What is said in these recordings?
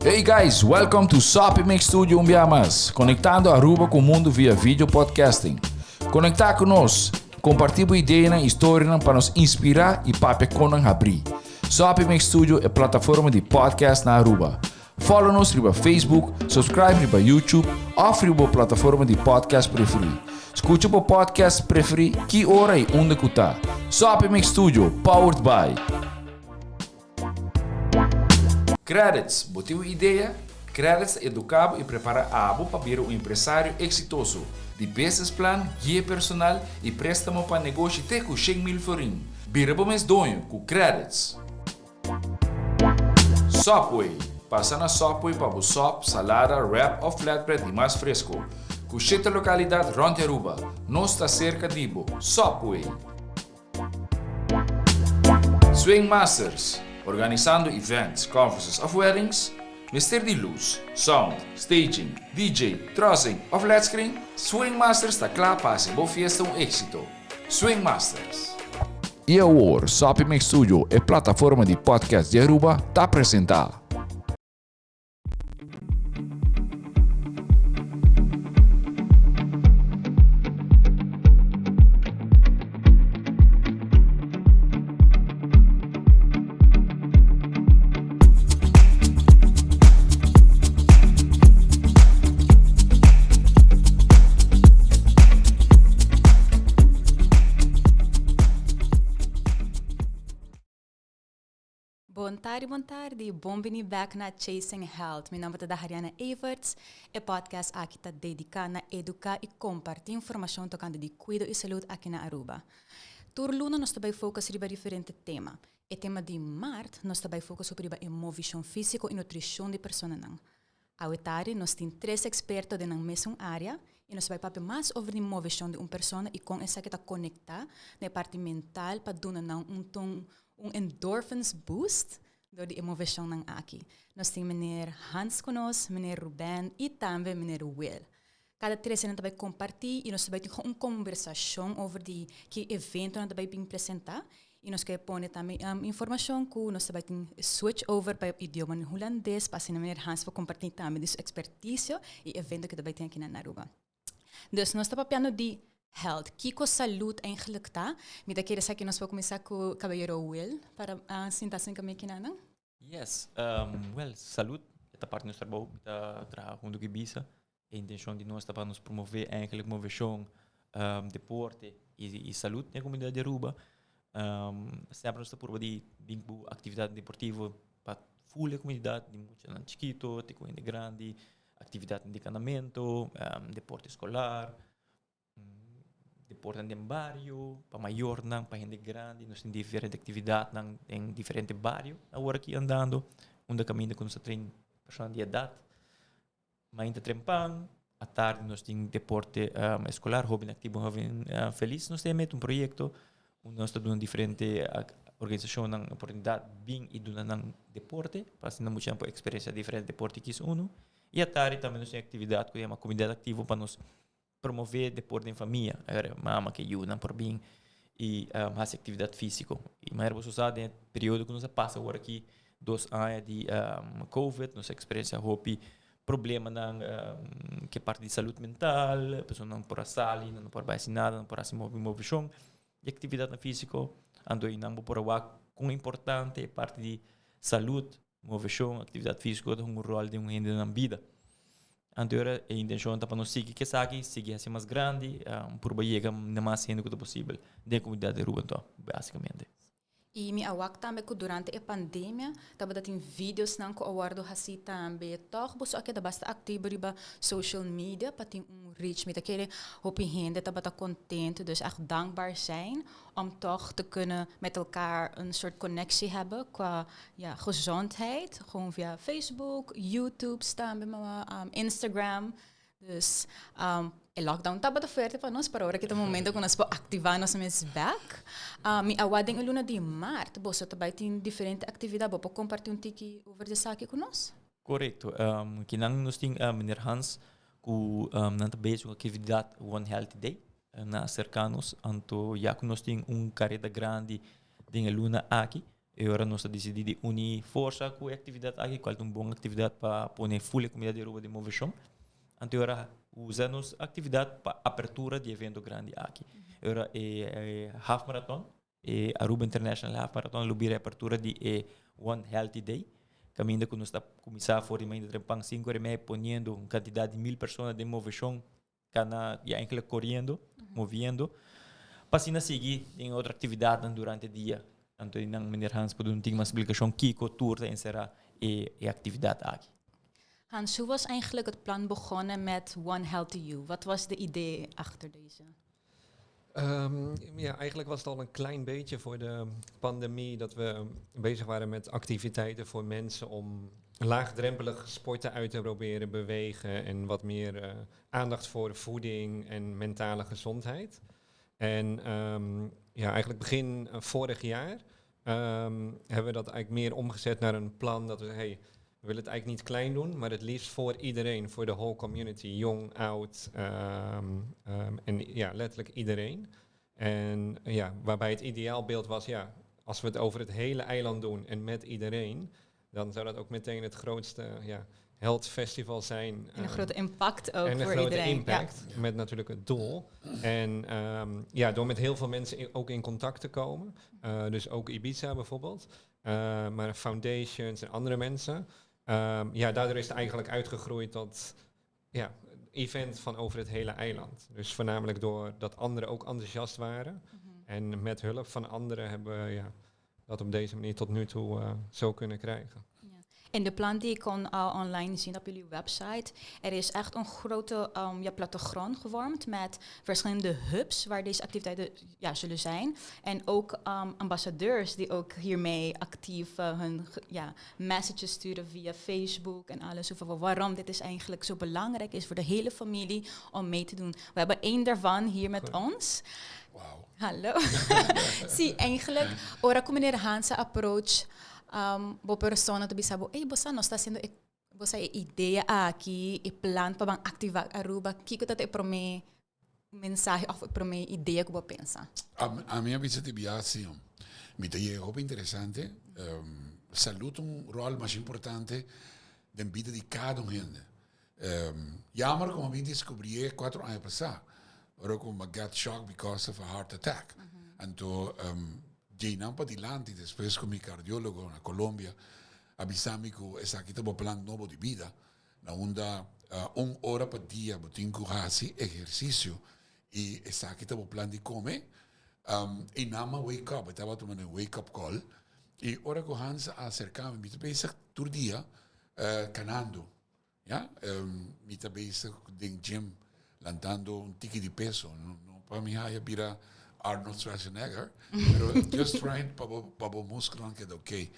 Hey guys, welcome to Soppy Mix Studio un bia mas, conectando Aruba cu mundo via video podcasting. Conecta cu nos, comparti bo ideanan y storianan pa nos inspira y papia con nan habri. Soppy Mix Studio e plataforma di podcast na Aruba. Follow nos riba Facebook, subscribe riba YouTube of riba bo plataforma di podcast preferi. Scucha bo podcast preferi ki ora y unda cu ta. Soppy Mix Studio, powered by. Credits, bo tin un idea? Credits ta educa bo y prepara abo pa bira un empresario exitoso. Di business plan, guia personal y prestamo pa negoshi te cu 100,000 florin. Bira bo mes doño cu Credits. Subway, Pasa na Subway pa bo sop, salada, wrap of flatbread di mas fresco. Cu shete localidad rond di Aruba. Nos ta cerca di bo. Subway! Swing Masters, Organisando events, conferences of weddings? Mester di luz, sound, staging, DJ, trussing of led screen? Swing Masters ta cla pa haci bo fiesta un exito. Swing Masters. Y awor, Soppy Mix Studio, e plataforma di podcast di Aruba, ta presenta. Bon tardi, bon tardi. Bon bini back na Chasing Health. Mi nomber ta Dahariana Everts. E podcast aki ta dedica na educa y comparti informacion tocante di cuido y salud aki na Aruba. Tur luna nos ta bay focus riba diferente tema. E tema di maart nos ta bay focus hopi riba e movishon fisico y nutricion di personanan. Awe tardi nos tin tres experto den nan mesun area y nos ta bay papia mas over di movishon di un persona y con esaki ta conecta na e parti mental pa duna nan un ton un endorphins boost dor di e movishonnan aki. Nos tin meneer Hans cu nos, meneer Ruben y tambe meneer Will. Kada tres nan ta bai kompartí i nos ta bai tin un kombersashon over di ki eventonan ta bai bin presentá. I nos ke pone tambe informashon ku nos ta bai tin switch over pa e idioma hulandes pa asina meneer Hans por kompartí tambe di su ekspertisio i evento ku ta bai tin aki na Aruba. Dus nos ta papiando di health. Kiko salud eigenlijk ta? Mi ta kere sa ki nos por kuminsá ku kabayero Will para sinta asin kami kinanan. Yes, well, salud e ta parti di nos trabou. Mi ta traha huntu ku Ibisa. E intencion di nos ta pa nos promove eigenlijk movecion, deporte y salud den comunidad di Aruba. Semper nos ta purba di bin cu actividad deportivo pa full e comunidad, di muchanan chikito te cu hende grandi, actividad di canamento, deporte escolar, deportenan den bario, pa mayornan, pa hende grandi. Nos tin diferente actividadnan den diferente bario awor aki andando, unda caminda cu nos ta train personanan di edad. Mainta trempan, atardi nos tin deporte escolar, Hoben Activo, Hoben Feliz. Nos ta mete un proyecto unda nos ta duna diferente organisacionnan oportunidad bin y duna nan deporte pa asina muchanan por experiencia diferente deporte kies uno. Y atardi tambe nos tin actividad cu yama Comunidad Activo pa nos promové deporte den famia. Agar mama ke yunan por bin i hasi aktividat físiko. I manera boso sa den e periodo ku nos a pasa awor aki dos aña di covid nos a eksperensia hopi problemanan ke parti di salud mental, personanan por a sali, nan no por a bai hasi nada, nan no por a hasi hopi moveshon di aktividatnan físiko. Anto einan bo por a wak kon importante e parti di salud, moveshon, aktividat físiko ta hunga un ròl den un hende nan bida. Anto ora e intencion ta pa nos sigui esaki, sigui haci mas grandi, purba yega na mas hende cu ta posibel den e comunidad di Aruba anto, basicamente. Y mi a wak tambe cu durante e pandemia tabata tin videosnan cu a wordo haci tambe. Toch boso a keda basta activo riba social media pa tin un reach. Mi ta kere hopi hende tabata contento, dus echt dankbaar zijn om toch te kunnen met elkaar een soort connectie hebben qua ja, gezondheid. Gewoon via Facebook, YouTube staan bij me, Instagram. Dus e lockdown tabata fuerte pa nos, pero ora ki ta momento ku nos por activa nos mes bek. Mi a wak den e luna di maart, boso ta bai tin diferente actividad. Bo por comparti un tiki over di esaki ku nos? Correcto. Kinan nos tin meneer Hans ku nan ta bezig ku actividad One Healthy Day. Nan a acerca nos, anto ya ku nos tin un careda grandi den e luna aki. E ora nos a disidí di uní forsa ku e aktividat aki, kual ta un bon aktividat pa pone ful e komunidat di Aruba den moveshon. Anto e ora usa nos aktividat pa apertura di evento grandi aki. E ora e half marathon, e Aruba International Half Marathon lo bira e apertura di e One Healthy Day, kaminda ku nos ta kuminsá for di mainta trempan sinku ora i mei poniendo un kantidat di mil persona den moveshon Cana y eigenlijk coriendo, moviendo, pa asina sigui den otro actividadnan durante dia. Anto y nan meneer Hans por duna un tiki mas explicacion kico tur ta encera e e actividad aki. Hans, hoe was eigenlijk het plan begonnen met One Healthy You? Wat was de idee achter deze? Ja, eigenlijk was het al een klein beetje voor de pandemie dat we bezig waren met activiteiten voor mensen om laagdrempelig sporten uit te proberen, bewegen en wat meer aandacht voor voeding en mentale gezondheid. En ja, eigenlijk begin vorig jaar hebben we dat eigenlijk meer omgezet naar een plan dat we, hey, we willen het eigenlijk niet klein doen, maar het liefst voor iedereen, voor de whole community, jong, oud en ja, letterlijk iedereen. En ja, waarbij het ideaalbeeld was, ja, als we het over het hele eiland doen en met iedereen, dan zou dat ook meteen het grootste, ja, health festival zijn. En een grote impact ook En een voor grote iedereen. Impact, met natuurlijk het doel. En ja, door met heel veel mensen ook in contact te komen, dus ook Ibiza bijvoorbeeld, maar foundations en andere mensen. Ja, daardoor is het eigenlijk uitgegroeid tot, ja, event van over het hele eiland. Dus voornamelijk doordat anderen ook enthousiast waren. En met hulp van anderen hebben we, ja, dat op deze manier tot nu toe zo kunnen krijgen. Ja. En de plan die ik kon al online zien op jullie website, er is echt een grote ja, plattegrond gevormd met verschillende hubs waar deze activiteiten, ja, zullen zijn. En ook ambassadeurs die ook hiermee actief hun ja, messages sturen via Facebook en alles. Over waarom dit is eigenlijk zo belangrijk is voor de hele familie om mee te doen. We hebben één daarvan hier met ons. Wauw. Hallo. Sí, eigenlijk, ora ku meneer Hans a approach bo persona ta bisa bo, "Hey, bo nos ta hasiendo bo e idea aki, e plan pa ban aktivá Aruba," kiko ta e promé mensahe òf e promé idea ku bo a pensa? Ami a bisa di asina. Mi ta yega hopi interesante. Salú ta un ròl mas importante den bida di kada un hende. Jammer ku mi deskubrí 4 aña pasá. Ora ku mi got shocked because of a heart attack. Anto, djei pa dilanti, despues ku mi kardiólogo na Colombia, a bisa mi ku esaki ta e plan nobo di bida, na unda un ora pa dia, bo tin ku hasi ehersisio, i esaki ta e plan di kome, i nan m'a wake up, tabata tumando un wake up call, i ora ku Hans a aserká mi, mi ta bezig tur dia, kanando, ja, mi ta bezig den gym, lantando un tiki di peso, no, no pa mi haya bira Arnold Schwarzenegger, pero just trying pa bo múskulo keda ok.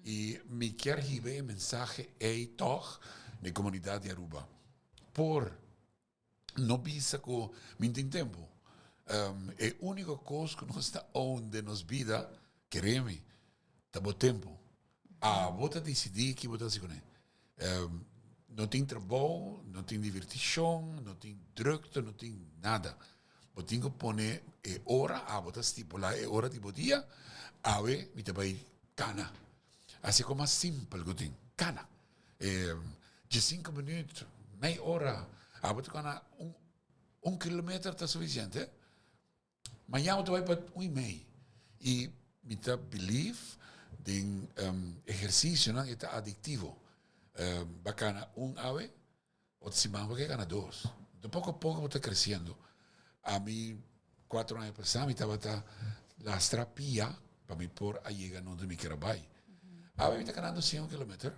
I mi ke hiba e mensahe ei toch na komunidat di Aruba. Por no bisa ku mi n' tin tempu. E úniko kos ku nos ta own den nos bida, kere mi, ta bo tempu. Abo ta disidí kiko bo ta hasi kuné. No tin trabou, no tin divertishon, no tin drukte, no tin nada. Bo tin ku pone e ora, abo ta stipulá e ora di bo dia, awe mi ta bai kana. Asina komo mas simpel ku tin, kana. 15 minüt, mei ora, abo ta kana 1 kilometer ta sufisiente. Mañan bo ta bai pa un i mei. I mi ta believe den ehersisio, no, ta adiktivo. Bo a kana un awe, otro siman bo kana dos. Di poko poko bo ta kresiendo. Ami, 4 aña pasá, mi tabata lastra pia pa mi por a yega unda mi ke bai. Awe mi ta kanando 100 kilometer,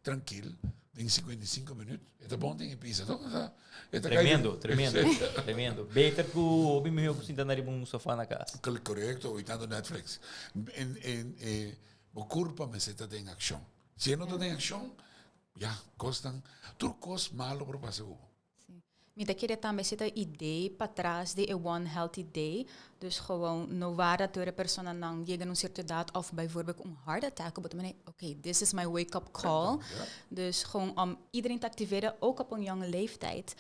trankil, den 55 minüt. Ta bon tin pisa, toch? Ta Tremendo, tremendo, tremendo. Beter ku hopi mihó ku sinta riba un sofá na kas. Korekto, uitando Netflix. En bo kurpa mester ta den akshon. Si no ta den akshon, ja, kosnan, tur kos malu por pasa ku bo. Sí. Mi ta kere tambe zit e idee patras di e One Healthy Day. Dus gewoon no warda tur e personanan yega na un sierto edat of bijvoorbeeld un heart attack. Bo oké, okay, this is my wake-up call. Dus gewoon om iedereen te activeren, ook op een jonge leeftijd.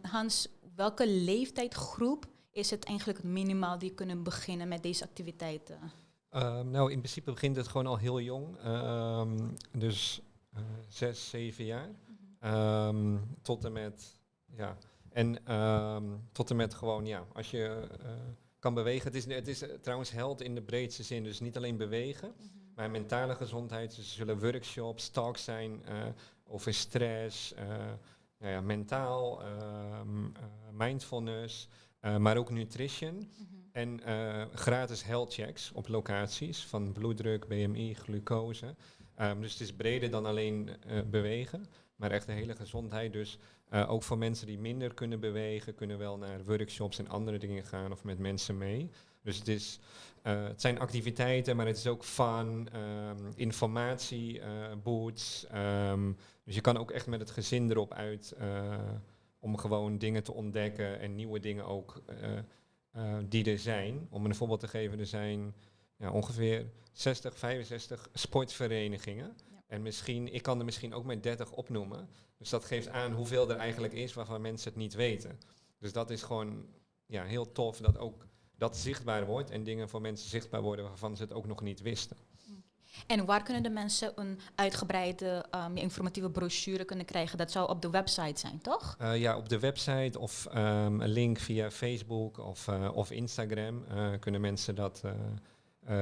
Hans, welke leeftijdgroep is het eigenlijk minimaal die kunnen beginnen met deze activiteiten? Nou, in principe begint het gewoon al heel jong. Dus 6, 7 jaar. Tot en met, ja. En tot en met gewoon, ja, als je kan bewegen. Het is trouwens health in de breedste zin. Dus niet alleen bewegen, maar mentale gezondheid. Dus er zullen workshops, talks zijn over stress, nou ja, mentaal, mindfulness, maar ook nutrition. En gratis health checks op locaties van bloeddruk, BMI, glucose. Dus het is breder dan alleen bewegen, maar echt de hele gezondheid. Dus ook voor mensen die minder kunnen bewegen, kunnen wel naar workshops en andere dingen gaan of met mensen mee. Dus het zijn activiteiten, maar het is ook fun, informatie, booths. Dus je kan ook echt met het gezin erop uit om gewoon dingen te ontdekken en nieuwe dingen ook die er zijn. Om een voorbeeld te geven, er zijn, ja, ongeveer 60, 65 sportverenigingen. En misschien, ik kan er misschien ook maar 30 opnoemen. Dus dat geeft aan hoeveel er eigenlijk is waarvan mensen het niet weten. Dus dat is gewoon, ja, heel tof dat ook dat zichtbaar wordt en dingen voor mensen zichtbaar worden waarvan ze het ook nog niet wisten. En waar kunnen de mensen een uitgebreide informatieve brochure kunnen krijgen? Dat zou op de website zijn, toch? Ja, op de website of een link via Facebook of Instagram kunnen mensen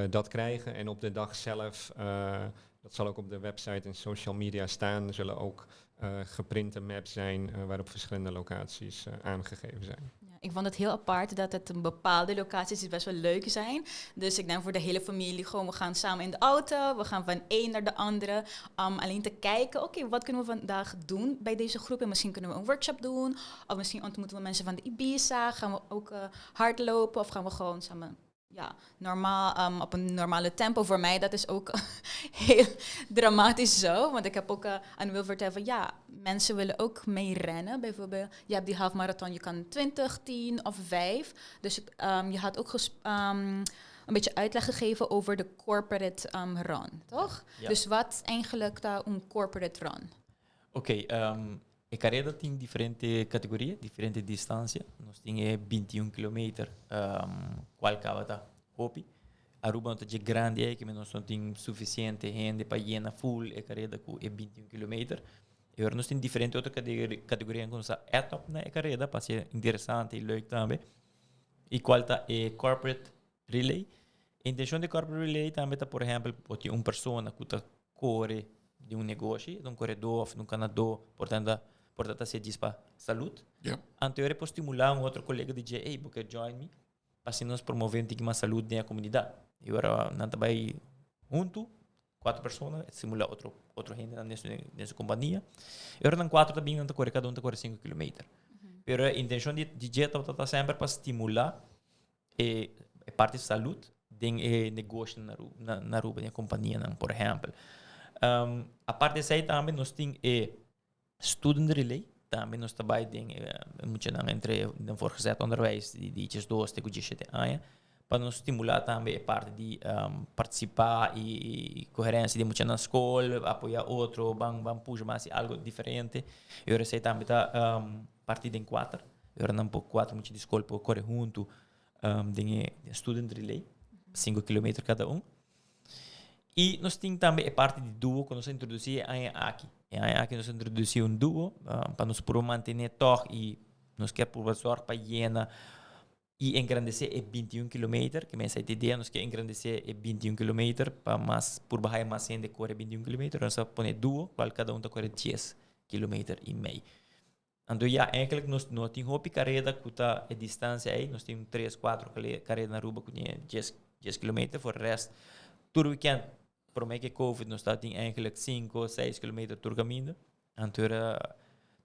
dat krijgen. En op de dag zelf, dat zal ook op de website en social media staan, zullen ook geprinte maps zijn waarop verschillende locaties aangegeven zijn. Ja, ik vond het heel apart dat het een bepaalde locaties die best wel leuk zijn. Dus ik denk voor de hele familie gewoon, we gaan samen in de auto, we gaan van een naar de andere. Om alleen te kijken, oké, wat kunnen we vandaag doen bij deze groep? En misschien kunnen we een workshop doen, of misschien ontmoeten we mensen van de Ibiza, gaan we ook hardlopen of gaan we gewoon samen, ja, normaal, op een normale tempo. Voor mij dat is ook heel dramatisch zo. Want ik heb ook aan Wil verteld van ja, mensen willen ook mee rennen. Bijvoorbeeld, je hebt die halfmarathon, je kan 20, 10 of 5. Dus je had ook een beetje uitleg gegeven over de corporate run, toch? Ja. Dus wat eigenlijk daar een corporate run? Oké, e careda tin diferente categoria, diferente distancia. Nos tin 21 kilometer, cual caba ta hopi. Aruba no ta grandi ey, cu nos no tin suficiente hende pa yena full e careda cu e 21 kilometer. Y awor nos tin diferente otro categoria cu nos a add up na e careda pa ser interesante y leuk tambe. Y cual ta e corporate relay. Intencion di corporate relay tambe ta, por ehempel, por tin un persona cu ta core di un negoshi, di un coredo of di un canado, portanto, portanto ta djis pa salud. Anto e por stimula un otro colega di dje, "Hey, bo kier join me?" Pa asina nos promove un mas salud den comunidad. Y awor nan ta bay hunto, cuatro persona, stimula otro hende den su compania. Y awor nan cuatro tambe nan ta core, cada un ta core 5 kilometer. Pero e intencion di dje ta semper pa stimula e parti di salud den e negoshi na Aruba, den compania, por ehempel. Aparte di esey tambe nos tin e student relay, tambe nos tambe tin mucha entre den voortgezet onderwijs di 12 te 17 aña, pa nos stimula tambe e parti di participa y coherencia di mucha na scol, apoya otro, ban ban push mas algo diferente. Y awor esey tambe ta parti den cuatro. Y awor nan por cuatro mucha di scol por core hunto den student relay, 5 kilometer cada un. Y nos tin tambe e parti di duo cu nos a introduci aki. Y aki nos a introduci un duo pa nos por mantene toch y nos kier por zorg pa yena y engrandece e 21 kilometer, cu mes idea, nos kier engrandece e 21 kilometer pa mas por baha mas hende core 21 kilometer, nos a pone duo, cual cada un ta core 10 kilometer y mey. Anto ja, eigenlijk nos no tin hopi careda cu ta e distancia ey, nos tin 3, 4 careda na Aruba cu tin 10, 10 kilometer, voor de rest, tur weekend, prome cu COVID, nos tin eigenlijk 5, 6 kilometer tur caminda. Anto era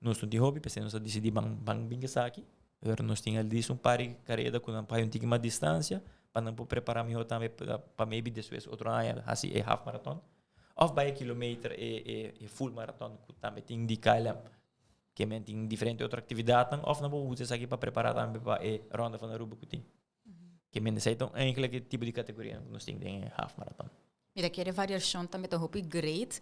nos no tin hopi, pesey nos a dicidi ban ban bin esaki. Awor nos tin al un par di careda cu nan pa un tiki mas distancia, pa nan por prepara miho tambe pa maybe despues otro aña haci e half marathon. Of bay kilometer e full marathon cu tambe tin di KLM. Cu men tin diferente otro actividad of nan por usa esaki pa prepara tambe pa e Ronde van Aruba cu tin. Cu men esey ta eigenlijk e tipo di categoria cu nos tin den half marathon. Mira, kier variacion tambe ta hopi great.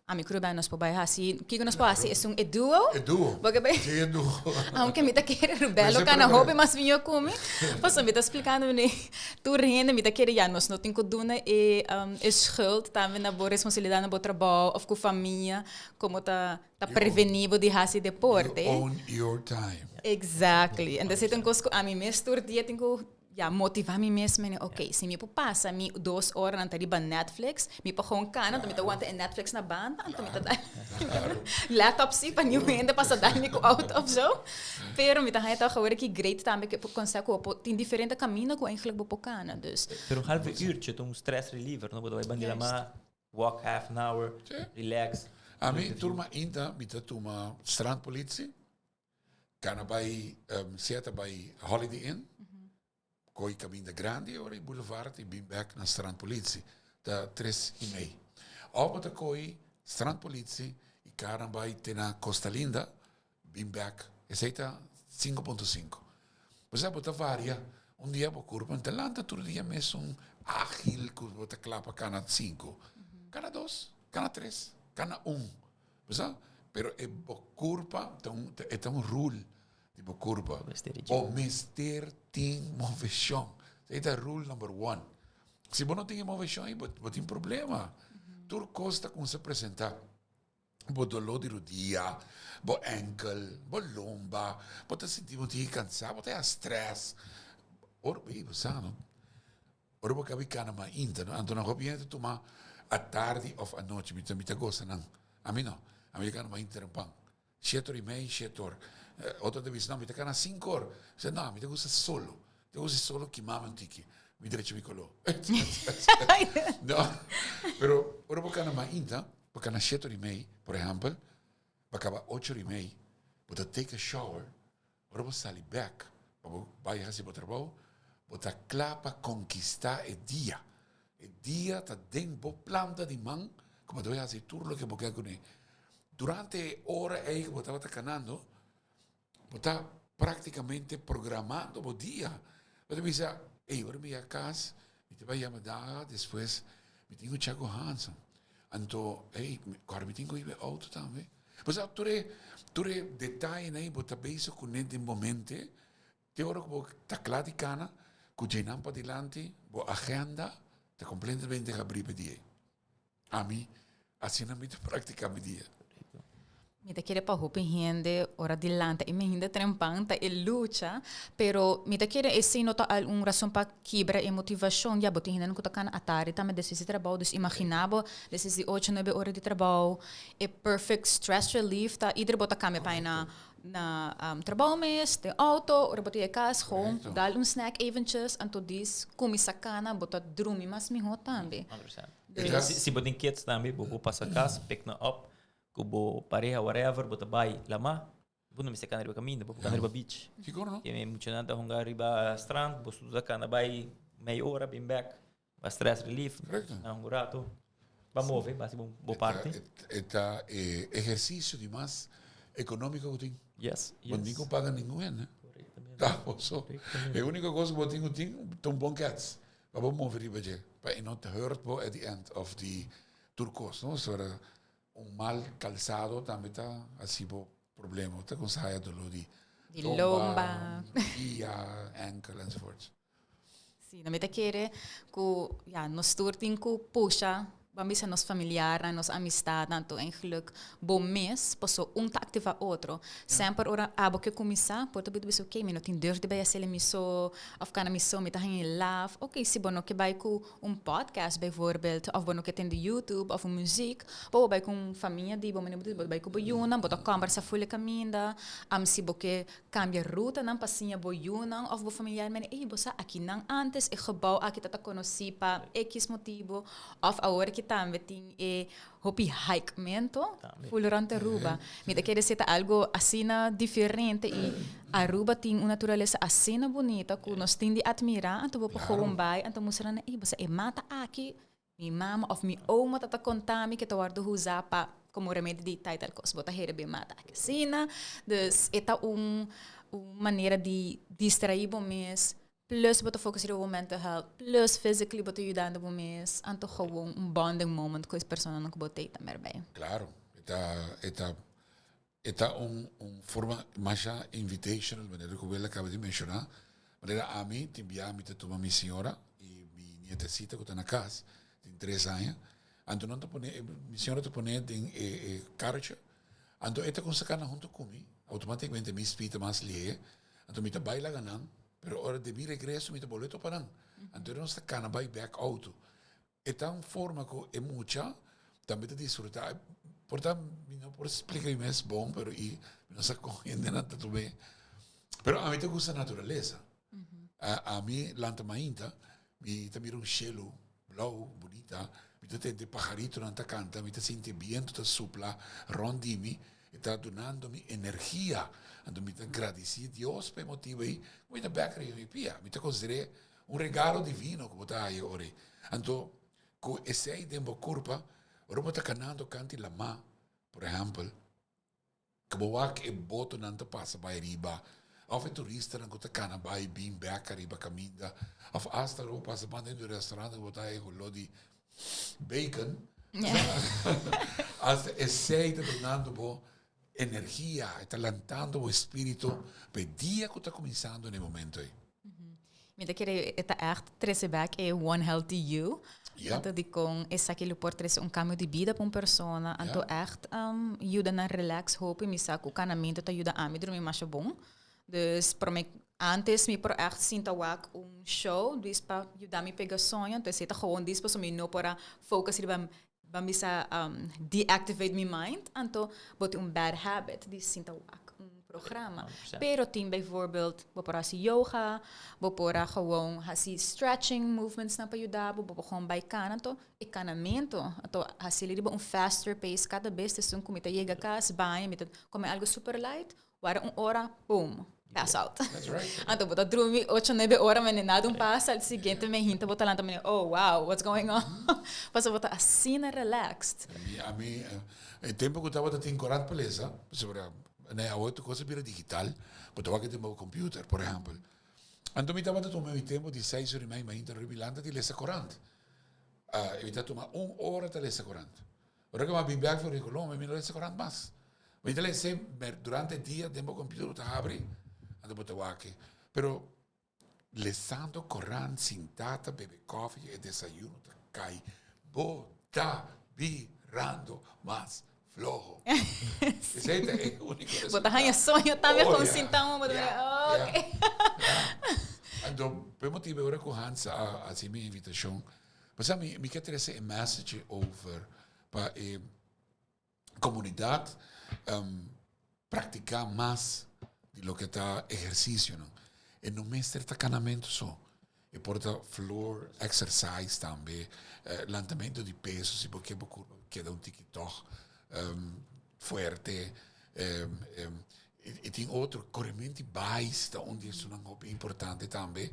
Ami ku Ruben nos por bai hasi, kiko nos por hasi esun e duo. E duo. Porque bai, Sí, e duo. aunke mi ta kere Ruben lo kana hopi mas mihó ku mi, pasobra mi ta splikando mi tur hende mi ta kere ya nos no tin ku duna e e schuld tambe na bo responsabilidat na bo trabou of ku famia komo ta ta prevení bo di hasi deporte. You own your time. Exactly. Entonces e ta un kos ku ami mes tur dia tin ku Ya, motiva mi mes mene, ok, si mi por pasa mi dos oranan ta riba Netflix, mi por gewoon cana, anto mi ta wanta e Netflix na banda, anto mi ta dal laptop si pa niun hende pasa dal mi cu auto of zo. Pero mi ta haña toch awor aki great tambe cu e por conseho cu bo por tin diferente camino cu eigenlijk bo por cana, dus. Pero un half uurtje ta un stress reliever, no? Bo ta bay banda di lama, walk half an hour, relax. Ami tur mainta mi ta tuma strandpolitie. Cana bay sea ta bay Holiday Inn, coy caminda grandi ora y boulevard y bin bek na Strand Politie, ta tres y mei. Of bo ta coy Strand Politie y cana bay te na Costa Linda, bin bek, esey ta 5.5. Bo sa bo ta varia, un dia bo curpa no ta lanta tur dia mesun agil cu bo ta cla pa cana cinco, cana dos, cana tres, cana un. Bo sa? Pero e bo curpa ta un, e ta un rule di bo curpa. Bo mester di Bo mester tin movecion. Esei ta rule number one. Si bo no tin e movecion ei, bo, bo tin problema. Tur cos ta cuminsa presenta. Bo dolor di rodia, bo enkel, bo lomba, bo ta sinti bo tin cansa, bo ta haya stress. Ora, ey, bo sa no? Ora bo kabi kana mainta no, anto nan hopi hende ta tuma atardi of anochi, mi ta mi ta gosa nan. Ami no, ami ta kana mainta trempan, shete or i mei, shete or. Otro ta bisa no, mi ta kana sinku or. Mi sa no, mi ta gusta solo, mi ta gusta solo kima mi un tiki, mi drecha mi kolo. No, pero ora bo kana mainta, bo kana shete or i mei, por ehempel, bo kaba ocho or i mei, bo ta take a shower, Ora bo sali bek pa bo bai hasi bo trabou, bo ta kla pa konkistá e dia. E dia ta den bo planta di man ku bo ta bai hasi tur loke bo ke kuné. Durante e ora ei ku bo tabata kanando, bo ta praktikamente programando bo dia. Bo ta bisa, ey, ora mi yega kas, mi ta bai yama Daga, despues mi tin ku chek ku Hanson. Anto, ey, kòrda mi tin ku hiba e outo tambe. Bo sa, tur e, tur e detayenan ei bo ta bezig kuné den bo mente, te ora ku bo ta kla di kana, ku djenan padilanti, bo agenda ta kompletamente habrí pa e dia ei. Ami, asina mi ta praktiká mi dia. Mi ta kere pa hopi hende ora di lanta i mi hende trempan ta e lucha, pero mi ta kere esei no ta al un rason pa kibra e motivashon. Ya bo tin hendenan ku ta kana atardi tambe despues di trabou, dus imagina bo despues di ocho nuebe ora di trabou, e perfect stress relief ta ieder bo ta kambia pa na na trabou mes, den auto, ora bo ta yega kas gewoon dal un snack eventjes anto dis kuminsa kana bo ta drumi mas miho tambe. Dus si bo tin kids tambe bo por pasa kas pick nan up Ku bo pareha whatever bo ta bai lama, bo no mester kana riba kaminda, bo por kana riba beach. Sigur no. Ke muchanan ta hunga riba strand, bo ta kana bai mei ora bin bek, pa stress relief, Correcto. na un rato. Ba move, ba hasi bo bo parti. E ta e ehersisio di mas economico ku tin. Yes, yes. Bo no tin ku paga ningun hende. Correctamente. Ta bo so. Correctamente. E unico kos ku bo tin ku tin ta un bon kets pa bo move riba dje, pa e no ta hurt bo at the end of di tur kos, no? Pasobra Un mal calzado tambe ta haci bo problema. Bo ta cuminsa haya dolor di Di lomba. Pia, enkel enzovoorts. Si, no mi ta kere cu ya nos tur tin cu pusha, ban bisa nos familiarnan, nos amistadnan, to eigenlijk bo mes, paso un ta activa otro. Semper ora abo ke cuminsa, por ta bisa ok, mi no tin durf di bay haci mi so, of cana mi so, mi ta haña e laf. Ok, si bo no ke bay cu un podcast bijvoorbeeld, of bo no ke tende YouTube of un muziek, bo bai ku un famia di bo, manera bo ta bo bai ku bo yunan, bo ta kòmbersa ful e kaminda, si bo ke kambia rutanan pa siña bo yunan of bo familiar mene, ey bo sa akinan antes e gebou aki ta ta konosí pa ekis motibu, of awor ki tambe tin e hopi hikemento ful rond Aruba. Mi ta kere si ta algo asina diferente y Aruba tin un naturalesa asina bunita cu nos tin di admira, anto bo por gewoon bay anto mustra nan ey bo sa e mata aki mi mama of mi oma ta ta conta mi ke ta wordo usa pa como remedio di tal y tal cos, bo ta hera be mata aki asina. Dus e ta un un manera di distrae bo mes. Plus bo ta focus riba bo mental health, plus physically bo ta yudando bo mes, anto gewoon un bonding moment cu e personanan cu bo tey tambe erbij. Claro, e ta, e ta, e ta un, un forma masha invitational, manera cu Will a caba di menciona. Manera ami tin bia mi ta tuma mi señora y mi nietecita cu ta na cas, tin tres aña, anto nan ta pone, mi señora ta pone den e, e karretje, anto e ta cuminsa cana hunto cu mi, automaticamente mi speed ta mas lihe, anto mi ta bay laga nan, Pero ora di mi regreso mi ta bolbe topa nan. Anto nos ta cana bay bek auto. E ta un forma cu e mucha tambe ta disfruta. Por ta mi no por splica mi mes bon, pero i mi no sa con hendenan ta tum'é. Pero ami ta gusta naturalesa. Ami lanta mainta, mi ta mira un shelu blou, bunita, mi ta tende pajaritonan ta canta, mi ta sinti e biento ta supla rond di mi, e ta dunando mi energia. Anto mi ta gradici Dios pa e motibo ei cu mi ta bek riba mi pia. Mi ta consider'é un regalo divino cu bo ta haya ora ei. Anto cu esei den bo curpa, ora bo ta canando canti lama, por ehempel, Ku bo wak e botonan ta pasa bai riba, òf e turistanan ku ta kana bai bin bèk ariba kaminda, òf asta ku bo pasa banda di un restaurant ku bo ta haña holó di bacon, asta esei ta dunando bo energia, e ta lantando bo espíritu pa e dia ku ta kuminsando na e momento ei. Mi ta kere e ta echt trece back e One Healthy You. Yeah. Anto dikon esaki lo por trece un cambio di bida pa un persona. Anto yeah. echt um, yuda nan relax hopi. Mi sa ku kanamento ta yuda ami drumi masha bon. Dus prome antes mi por echt sinta wak un show, dus pa yuda mi pega soño. Anto esei ta gewoon dis pasobra mi no por a focus riba ban bisa um, deactivate mi mind. Anto bo tin un bad habit di sinta wak un programa. 100%. Pero tin bijvoorbeeld, bo por hasi yoga, bo por a gewoon hasi stretching movements nan pa yuda bo, bo por gewoon bai kana. Anto e kanamento, anto hasi riba un faster pace kada bes esun ku mi ta yega kas, baña, mi ta kome algo super light, Wara un ora, boom, pass out. That's right. Anto bo ta drumi ocho, nuebe ora, mene nada un pasa, al siguiente me hinta bo ta lanta mene, oh wow, what's going on? Pasobra bo ta asina relaxed. Mi, a mi, e tempo ku tabata tin korant pa lesa, pasobra na e awor tur kos a bira digital, bo ta wak den bo computer, por ehempel. Anto mi tabata tuma mi tempo di seis ora i mei mainta riba mi lanta di lesa korant. Mi ta tuma un ora ta lesa korant. Ora ku mi a bin bèk for di Colombia, mi no lesa korant mas. Mi ta lesa durante e dia den bo computer bo ta habri, anto bo ta wak. Pero lesando korant sintá ta bebe kòfi e desayuno ta kai, bo ta birando mas floho. Esei ta e úniko resultado. Bo ta haña soño tambe kon sintá un bo ta mira, oke. Anto, pa e motibu ora ku Hans a hasi mi invitashon, Pasobra mi mi ke trese e message over pa e komunidat praktiká mas di loke ta ehersisionan. E no mester ta kanamentu so, e por ta floor exercise tambe, lantamentu di peso si bo ke bo kurpa keda un tiki tòg fuerte. E tin otro, korementu di bais ta un di esunnan hopi importante tambe.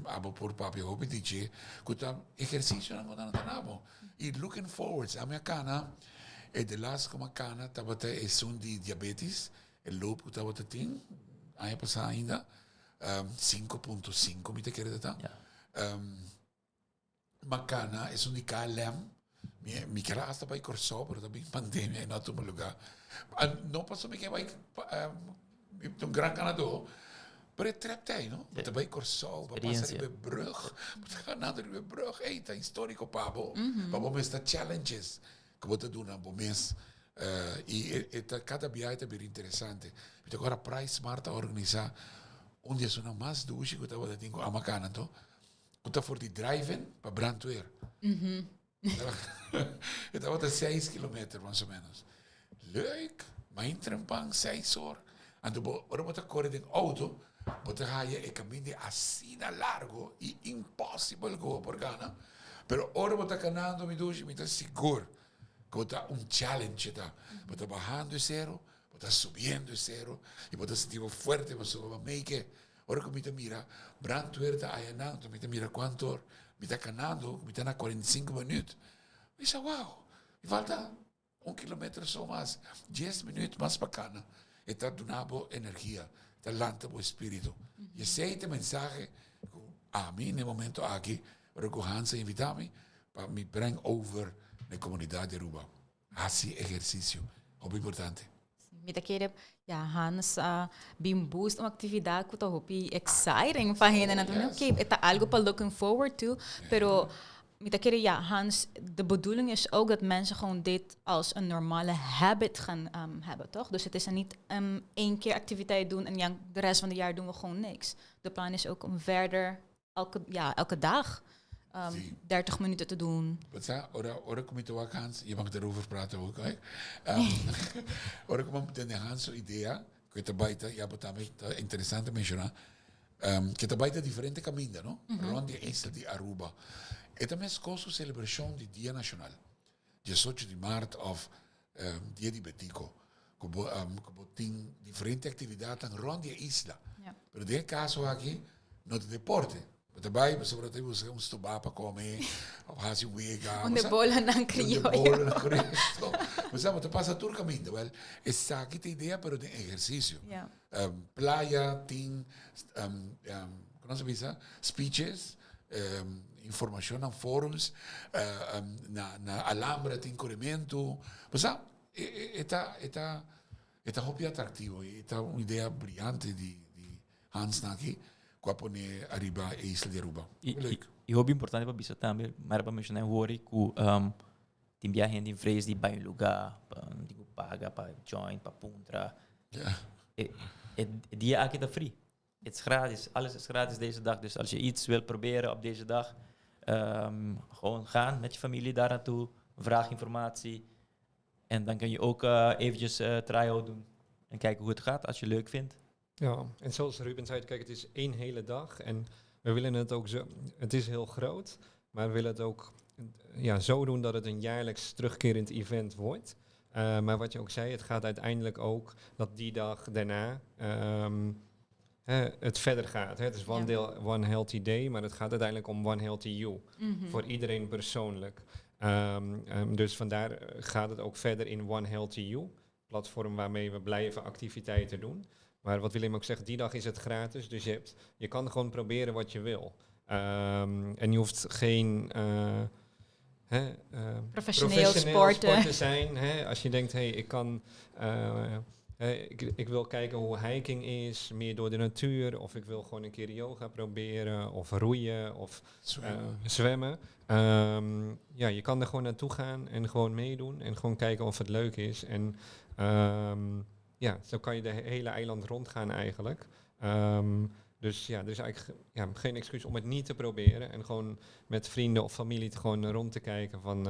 Abo por papia hopi di dje ku ta ehersisionan ku nan ta na bo. I looking forward, ami a kana, e de laatste ku mi a kana tabata esun di diabetes, e loop ku tabata tin aña pasá ainda, 5.5 mi ta kere ta ta. Makana esun di KLM. Mi, mi ker hasta bai Kòrsou, pero ta bin pandemia i no a tuma lugá. No pasobra mi ke bai, mi ta un gran ganadó, pero e trèp ta ei, no? Bo ta bai Kòrsou, bo pasa riba e brùg, bo ta ganando riba e brùg, ei, ta históriko pa bo. Pa bo mes ta challenges ku bo ta duna bo mes. I e ta kada biaha e ta bira interesante. Mi ta kòrda PriceSmart a organisá un di esunnan mas dushi ku tabata tin ku Amakana anto. Ku ta for di drive-in pa brandweer. E tabata seis kilometer mas o menos. Leuk! Ma intra en pan seis or. Anto bo, ora bo ta kore den auto, bo ta haya e kaminda asina largo i impossible ku bo por gana. Pero ora bo ta kanando mi dushi, mi ta sigur ku bo ta un challenge ta. Bo ta bahando e sero, bo ta subiendo e sero, i bo ta sinti bo fuerte pasobra bo a make it. Ora ku mi ta mira brandweer ta ayanan, anto mi ta mira kuantu or mi ta kanando, mi ta na 45 minüt. Mi sa wow, mi falta un kilometer so mas, dies minüt mas pa kana. E ta duna bo energia, ta lanta bo espiritu. I esei ta e mensahe ku. Ami na e momento aki, ora ku Hans a invitá mi, pa mi breng over na e komunidat di Aruba. Hasi ehersisio, hopi importante. Mi ta kere, ya, Hans a bin boost un actividad cu ta hopi exciting pa hendenan. Oh, yes. Ok, e ta algo pa looking forward to, pero mi ta kere, ja, Hans, de bedoeling is ook dat mensen gewoon dit als een normale habit gaan hebben, toch? Dus het is niet één keer activiteit doen en ja, de rest van het jaar doen we gewoon niks. De plan is ook om verder elke, ja, elke dag 30 minuten te doen. Wat sa, ora, ora ku mi ta wak Hans, je mag daarover praten ook, hè? Ora ku mi tende Hans su idea, ku ta bai ta, ja, bo tambe ta interesante menshoná, ku ta bai ta diferente kaminda, no? Rond di e isla di Aruba. E ta meskos ku selebrashon di Dia Nashonal, 18 di mart òf Dia di Betico, ku bo, ku bo tin diferente aktividatnan rond di e isla. Pero den e kaso aki no ta deporte. Bo ta bai pasobra bo ta buska un stobá pa kome òf hasi un wega. Un de bolanan krioyo. Un de bolanan krioyo. Bo sa, bo ta pasa tur kaminda. Wèl, esaki ta idea pero den ehersisio. Playa tin, kon nos ta bisa, speeches, informashonnan, forums, na Alhambra tin korementu. Bo sa, e ta, e ta, e ta hopi atraktivo i e ta un idea briante di Hans Naki ku a pone ariba e isla di Aruba. Leuk. I hopi importante pa bisa tambe, mara pa menshoná e hori ku tin bia hende tin vrees di bai un lugá pa tin ku paga pa join, pa puntra. E dia aki ta free. Het is gratis, alles is gratis deze dag. Dus als je iets wil proberen op deze dag, gewoon gaan met je familie daar naartoe, vraag informatie. En dan kun je ook eventjes try-out doen en kijken hoe het gaat als je leuk vindt. Ja, en zoals Ruben zei, kijk, het is één hele dag en we willen het ook zo, het is heel groot, maar we willen het ook, ja, zo doen dat het een jaarlijks terugkerend event wordt. Maar wat je ook zei, het gaat uiteindelijk ook dat die dag daarna hè, het verder gaat. Hè. Het is one, deel, one healthy day, maar het gaat uiteindelijk om one healthy you. Voor iedereen persoonlijk. Dus vandaar gaat het ook verder in One Healthy You, platform waarmee we blijven activiteiten doen. Maar wat Willem ook zegt, die dag is het gratis. Dus je kan gewoon proberen wat je wil. En je hoeft geen hè, professioneel sporten sport te zijn. Hè? Als je denkt, hey, ik kan, hè, ik wil kijken hoe hiking is, meer door de natuur. Of ik wil gewoon een keer yoga proberen, of roeien, of zwemmen. Zwemmen. Ja, je kan er gewoon naartoe gaan en gewoon meedoen. En gewoon kijken of het leuk is. En ja, zo kan je de hele eiland rondgaan eigenlijk. Dus ja, er is eigenlijk ja, geen excuus om het niet te proberen. En gewoon met vrienden of familie te gewoon rond te kijken van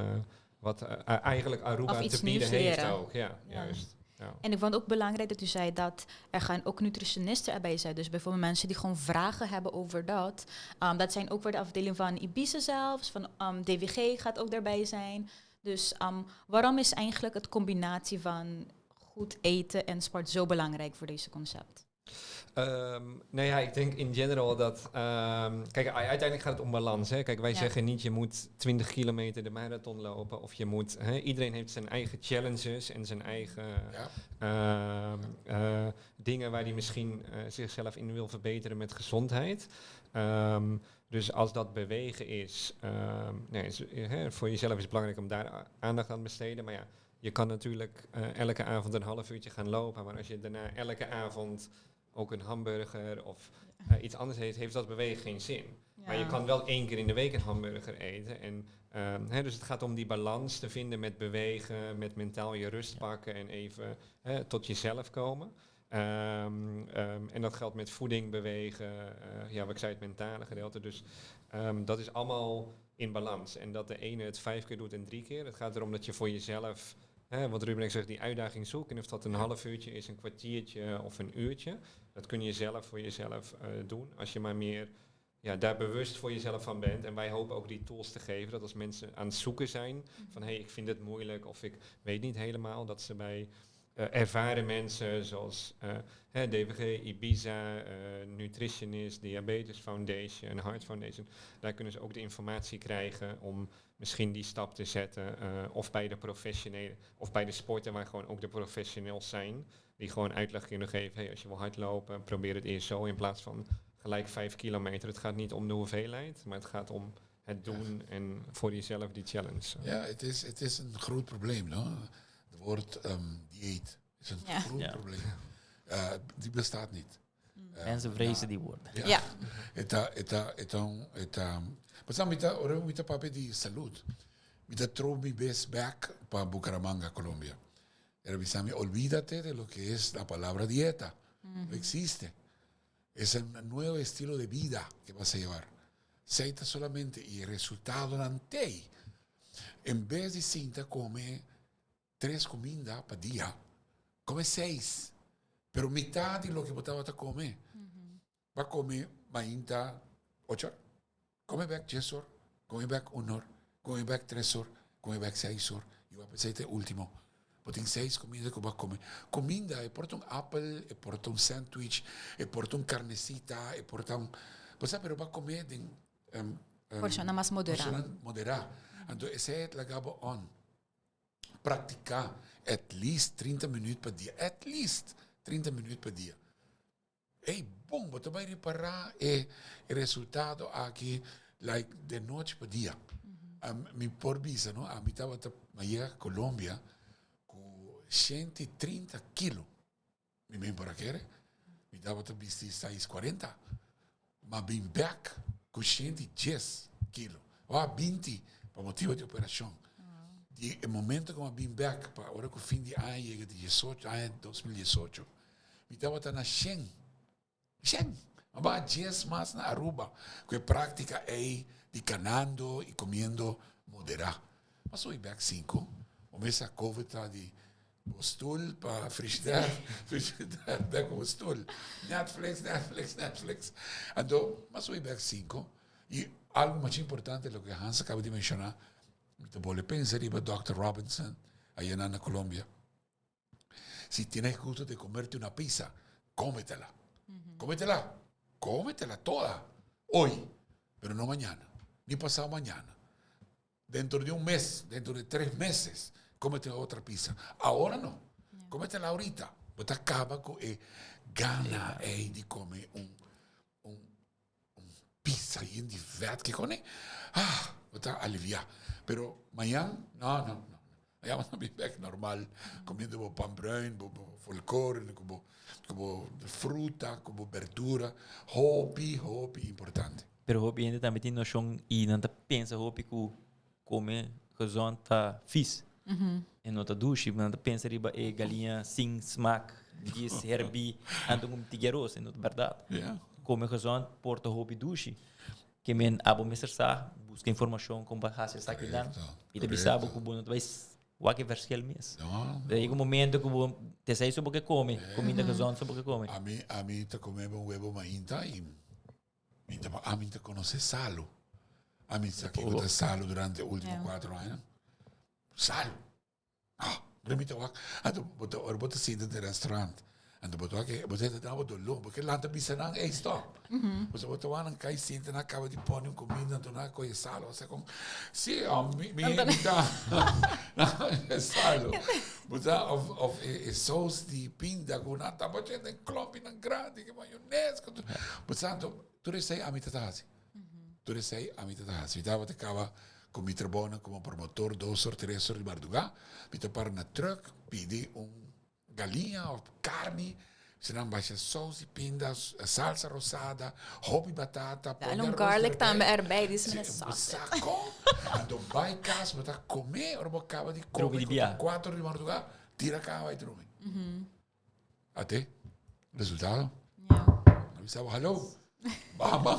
wat eigenlijk Aruba Of iets te bieden nieuws heeft leren. ook. Ja, juist. Ja. En ik vond het ook belangrijk dat u zei dat er gaan ook nutritionisten erbij zijn. Dus bijvoorbeeld mensen die gewoon vragen hebben over dat. Dat zijn ook weer de afdeling van Ibiza zelfs, van DWG gaat ook daarbij zijn. Dus waarom is eigenlijk het combinatie van goed eten en sport zo belangrijk voor deze concept? Nou ja, ik denk in general dat... kijk, uiteindelijk gaat het om balans. Hè? Kijk, wij zeggen niet je moet 20 kilometer de marathon lopen. Of je moet... Hè, iedereen heeft zijn eigen challenges en zijn eigen dingen waar hij misschien zichzelf in wil verbeteren met gezondheid. Dus als dat bewegen is, nee, is, hè, voor jezelf is het belangrijk om daar aandacht aan te besteden. Maar ja, je kan natuurlijk elke avond een half uurtje gaan lopen. Maar als je daarna elke avond ook een hamburger of iets anders eet, heeft dat bewegen geen zin. Maar je kan wel 1 keer in de week een hamburger eten. En hè, dus het gaat om die balans te vinden met bewegen, met mentaal je rust pakken en even, hè, tot jezelf komen. En dat geldt met voeding, bewegen, ja, wat ik zei, het mentale gedeelte. Dus dat is allemaal in balans. En dat de ene het 5 keer doet en 3 keer. Het gaat erom dat je voor jezelf, hè, wat Ruben ook zegt, die uitdaging zoekt. En of dat een half uurtje is, een kwartiertje of een uurtje. Dat kun je zelf voor jezelf doen. Als je maar meer, ja, daar bewust voor jezelf van bent. En wij hopen ook die tools te geven. Dat als mensen aan het zoeken zijn van, hey, ik vind het moeilijk of ik weet niet helemaal. Dat ze bij ervaren mensen zoals DWG, Ibiza, Nutritionist, Diabetes Foundation, Heart Foundation. Daar kunnen ze ook de informatie krijgen om misschien die stap te zetten. Of bij de professionele, of bij de sporten waar gewoon ook de professionals zijn. Die gewoon uitleg kunnen geven, hey, als je wil hardlopen, probeer het eerst zo in plaats van gelijk 5 kilometer. Het gaat niet om de hoeveelheid, maar het gaat om het doen en voor jezelf die challenge. Ja, het is een groot probleem, no? Het woord dieet is een groot probleem. Die bestaat niet. Mensen vrezen die woorden. Ja. E ta, e ta, e ta, e ta, mas mi ta, ora mi ta papia di salú. Mi ta throw mi best back pa Bucaramanga, Colombia. El a bisa mi, "Olvídate de lo que es la palabra dieta. No existe. Es un nuevo estilo de vida que vas a llevar. Aceita solamente i e resultadonan t'ei. En bes di sinta kome tres kuminda pa dia, kome seis. Pero mitar di loke bo tabata kome. Bai kome mainta 8 or, kome bèk 10 or, kome bèk 1 or, kome bèk 3 or, kome bèk 6 or. I bai pensá e último. Bo tin seis kuminda ku bo ta kome. Kuminda, e por ta un appel, e por ta un sandwich, e por ta un carnecita, e por ta un. Bo sabe, pero bai kome den Porshon mas moderá. Porshon moderá. Anto, esei ta laga bo on. Praktiká at least 30 minüt pa dia. At least 30 minüt pa dia. Hey, bon, bo ta bai ripará e resultado aki like di nochi pa dia. Mi por bisa, no? Ami tabata yega Colombia ku 130 kilo. Mi mes por a kere. Mi tabata bisti 640. M'a bin back ku 110 kilo. Wa 20 pa motibu di operashon. Di e momento ku m'a bin back, pa ora ku fin di aña yega di 18, aña 2018, mi tabata na 100. 100. M'a baha 10 mas na Aruba. Ku e práktika ei di kanando i komiendo moderá. M'a subi back 5. Kuminsá COVID ta di stoel pa frigidaire, frigidaire back op stoel. Netflix, Netflix, Netflix. Anto, m'a subi back 5. I algu mas importante, loke Hans a kaba di menshoná, mi ta bolbe pensa riba Dr. Robinson, ei na Colombia. "Si tienes gusto de comerte una pizza, cómetela. Cómetela. Cómetela toda. Hoy, pero no mañana, ni pasado mañana. Dentro de un mes, dentro de 3 meses, cómete otra pizza. Ahora no. Cómetela ahorita." Bo ta kaba ku e gana ei di kome un pizza yen di vet ku kome. Ah, bo ta aliviá. Pero mañan, no, no, no. Mañan bo ta back normal, komiendo bo pan bruin, bo, bo volkoren, ku bo fruta, ku bo berdura. Hopi, hopi importante. Pero hopi hende tambe tin noshon i nan ta pensa hopi ku kome gezond ta vies. E no ta dushi, nan ta pensa riba e galiña sin smaak, gis, herbí, anto ku tiki aros, e no ta bèrdat. Kome gezond por ta hopi dushi. Ke men abo mester sa, buska informashon kon pa hasi esakinan. I ta bisa bo ku bo no ta bai wak e verschil mes. No. Yega un momento ku bo ta esei so bo ke kome, kuminda gezond so bo ke kome. Ami ta kome un webu mainta i ami ta konosé salu. Ami sa ku ta salu durante último 4 aña. Salu. Ah, mi ta wak. Anto, bo ta, ora bo ta sinta den restaurant. Anto bo ta wak, bo ta duna bo doló, bo ke lanta bisa nan, "Hey, stop." Bo ta bo ta wak nan kai sinta nan kaba di pone un kuminda, anto nan kohe salu, ose kon, si, oh, mi ta, salu. Bo ta, of e saus di pinda ku nan ta boche den klompinan grandi, ku mayones, ku tur. Bo sa, anto, tur esei ami ta hasi. Tur esei ami ta hasi. Mi tabata kaba ku mi trabounan komo promotor 2 or 3 or di mardugá. Mi ta para na truck, pidi un galiña òf karni, si nan basha saus di pinda, salsa rosada, hopi batata, pone un garlic tambe erbij, die is met saus. Sako. Anto bai kas, bo ta kome, ora bo kaba di kome, di bia. 4 di mardugá, tira kama bai drumi. Ate, resultado? Mi sabi, hallo. Baba.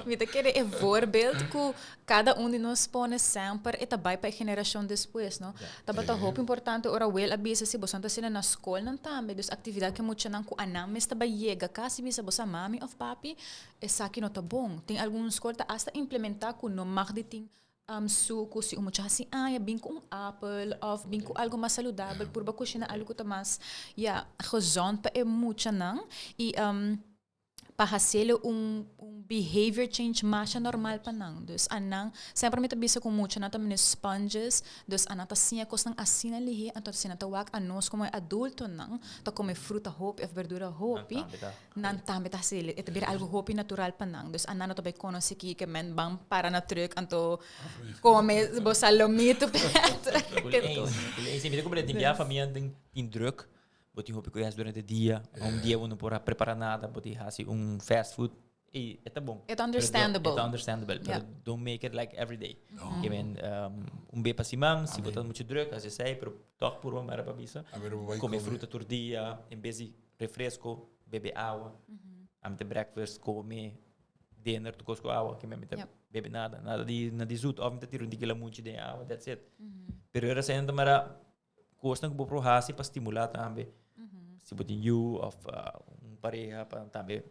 Mi ta kere e voorbeeld ku kada un di nos pone semper e ta bai pa e generashon despues, no? Tabata hopi importante ora Will a bisa si boso ta haciendo na skolnan tambe, dus aktividat ku muchanan ku anan mes ta bai yega kasi bisa boso mami of papi, esaki no ta bon. Tin algun skol ta hasta implementá ku no mag di tin suku si un mucha hasi aña, bin ku un appel of bin ku algo mas saludabel, purba kushina algo ku ta mas, ja, gezond pa e muchanan. I. pa haciele un behavior change masha normal pa nan. Dus anan, semper mi ta bisa cu muchanan ta mene sponges, dus anan ta siña cosnan asina lihe, anto asina ta wak anos como e adultonan ta come fruta hopi of berdura hopi, nan tambe ta haciele, e ta bira algo hopi natural pa nan. Dus anan no ta bay conoce kico men ban para na truck anto come bo salomito Peter. Mi ta comprende tin bia famia tin druk. Bo tin hopi ku hasi durante dia. Un dia bo no por a prepara nada, bo tin hasi un fast food. Ey, e ta bon. E ta understandable. E ta understandable, pero don't make it like every day. Ke men, un be pa siman, si bo ta mucho druk, hasi esei, pero tòg purba mara pa bisa. Kome fruta tur dia, en bes di refresco, bebe awa. Ami ta breakfast, kome dinner, tur kos ku awa, ke men mi ta bebe nada, nada di nada di zoet, òf mi ta tira un tiki lamunchi den e awa, that's it. Pero ora esei nan ta mara Kosnan ku bo por hasi pa stimulá tambe si bo tin yu òf un pareha pa tambe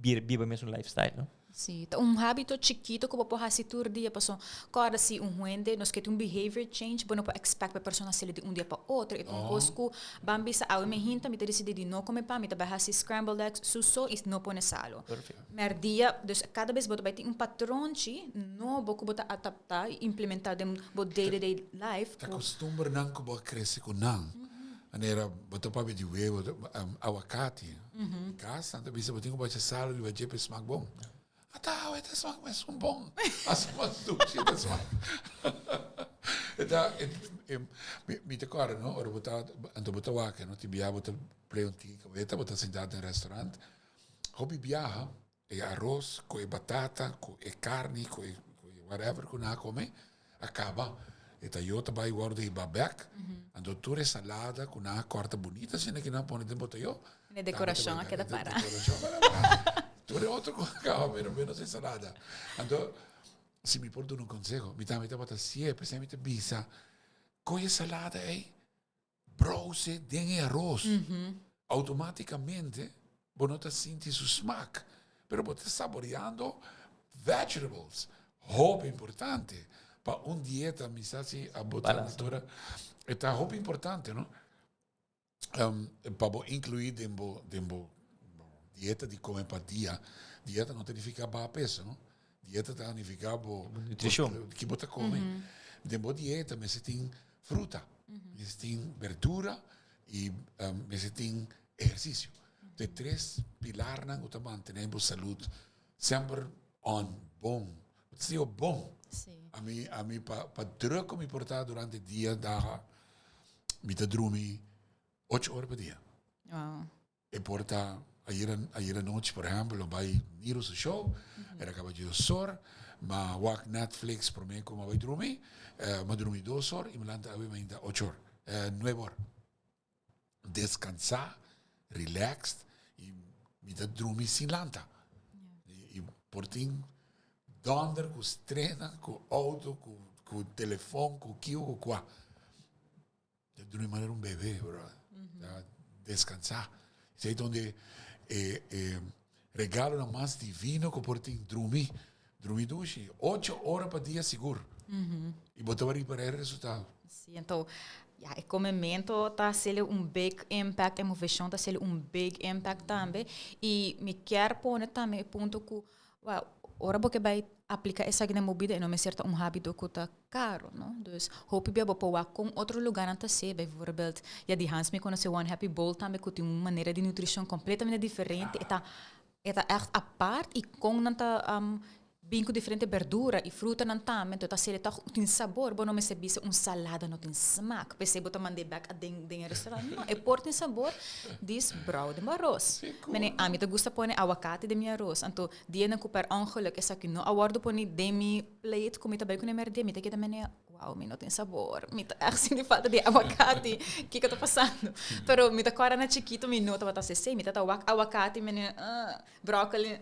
biba mesun lifestyle, no? Sí, ta un hábito chikito ku bo por hasi tur dia pasobra kòrda si un hende nos ke tin un behavior change bo no por expect pa e persona hasiel di un dia pa otro e ta un kos ku ban bisa awe mi hinta mi ta disidí di no kome pan mi ta bai hasi scrambled eggs su so i no pone salo. Mèrdia, dus kada bes bo ta bai tin un patronchi nobo ku bo ta adaptá i implementá den bo day to day life. Ta kustumbernan ku bo a krese ku nan. Manera bo ta papia di webo, awakati. Mi kas nan ta bisa bo tin ku bacha salo riba dje pa e smak bon. Ata awe ta smak mesun bon. As mas dushi ta smak. E ta, mi ta kòrda no, ora bo ta, anto bo ta wak no, tin bia bo ta play un tiki kabeta, bo ta sintá den restaurant. Hopi biaha e aros ku e batata ku e karni ku e whatever ku nan a kome a kaba. E tayo ta bai wòrdu hiba bèk. Anto tur e salada ku nan a kòrta bunita asina ku nan a pone den botayo. E dekorashon a keda para. Tur e otro ku a kaba pero menos e salada. Anto si mi por duna un konseho mi tambe tabata si'e p'esei mi ta bisa kohe e salada ei Brose den e aros. Automaticamente bo no ta sinti su smaak, pero bo ta saboreando vegetables. Hopi importante pa un dieta, mi sa si abo ta doctora, e ta hopi importante, no? Pa bo inclui den bo, den bo dieta di come pa dia. Dieta no ta nifica baha peso, no? Dieta ta nifica bo nutricion. Ki bo ta come. Den bo dieta mester tin fruta, mester tin berdura y mester tin ehercicio. De tres pilarnan cu ta mantene bo salud semper on, bon. Bo ta sinti bo bon. Ami, ami pa, pa druk cu mi por ta durante dia daga, mi ta drumi ocho ora pa dia. Wow. E por ta ayer ayer anochi por ehempel lo bai miro su show, era caba dios or, ma wak Netflix prome cu ma bai drumi, ma drumi dos or y mi lanta awe mainta ocho or, nuebe or. Descansa, relaxed y mi ta drumi sin lanta. Y por tin donder cu strena, cu auto, cu telefon, cu kiu, cu cua. Ta drumi manera un bebé, bro. Ta descansá. Esei ta donde e, e regalonan mas divino ku por tin, drumi. Drumi dushi. Ocho ora pa dia sigur. I bo ta wak ripará e resultado. Sí, anto, ya, e comemento ta haciele un big impact, e movecion ta haciele un big impact tambe. I mi kier pone tambe e punto ku, Well, ora bo ke bai aplica esaki den bo bida e no mester ta un habito cu ta caro, no? Dus, hopi bia bo por wak con otro lugarnan ta hacié. Bijvoorbeeld, ya di Hans mi conoce One Happy Bowl tambe cu tin un manera di nutricion completamente diferente. E ta, e ta echt apart y con nan ta bin cu diferente berdura y frutanan tambe. Enton e ta hacié toch tin sabor. Bo no mester bisa un salada no tin smaak. P'esei bo ta mand'é bek aden den e restaurant. No, e por tin sabor. Dis brou den bo aros. Mene, ami ta gusta pone awakati den mi aros. Anto, dianan ku per ongeluk esaki no a wòrdu poni den mi plate ku mi ta bai kuné mèrdia, mi ta keda mene, wow, mi no tin sabor. Mi ta ègt sinti falta di awakati. Kiko ta pasando? Pero mi ta kòrda na chikito mi no tabata hasi esei. Mi ta ta wak awakati, mene, bròkoli,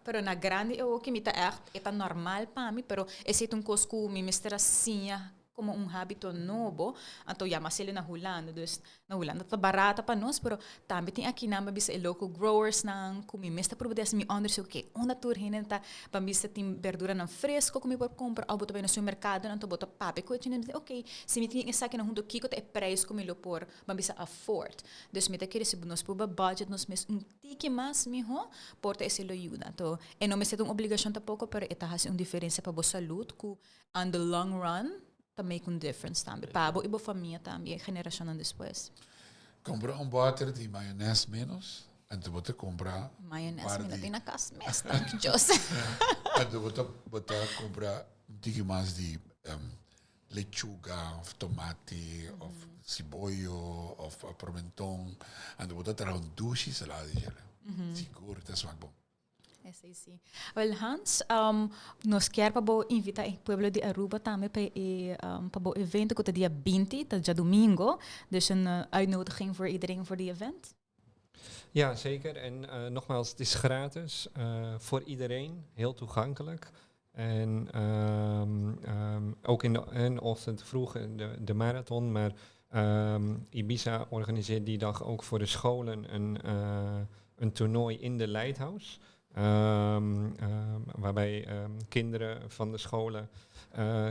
Pero na grandi e oki mi ta ègt, e ta normal pa mi, pero esei ta un kos ku mi mester a siña. como un habito nobo, anto ya mas na Hulanda, dus na Hulanda ta barata pa nos, pero tambe tin aki nan bisa e local growers nan, cu mi mes ta probeer mi onderzoek, oké, unda tur hende ta, pa bisa tin berdura nan fresco cu mi por compra, of bo ta bay na supermercado nan, bo ta papia cu e chine, oké, si mi tin esaki nan hunto, kico ta e prijs cu mi lo por, ban bisa afford. Dus mi ta kere si nos por budget nos mes un tiki mas miho, por ta esey lo yuda. Anto, e no mester ta un obligacion tampoco, pero e ta haci un diferencia pa bo salud cu on the long run ta make un difference tambe. Pa bo y bo famia tambe, generacionnan despues. Compra un boter di mayonaise menos, anto bo ta compra Mayonaise par mi no di tin na cas mes, dank Dios. Anto bo ta compra un tiki mas di lechuga of tomate of siboyo of pimenton. Anto bo ta traha un dushi salada di dje. Sigur, ta smaak bon. Esey si. Wel Hans, nos kier pa bo invita e pueblo di Aruba tambe pa e pa bo evento cu ta dia 20, ta diadomingo. Dus een uitnodiging voor iedereen voor die event. Ja, zeker. En nogmaals, het is gratis voor iedereen, heel toegankelijk. En ook in de ochtend vroeg de marathon, maar Ibiza organiseert die dag ook voor de scholen een toernooi in de Lighthouse, waarbij kinderen van de scholen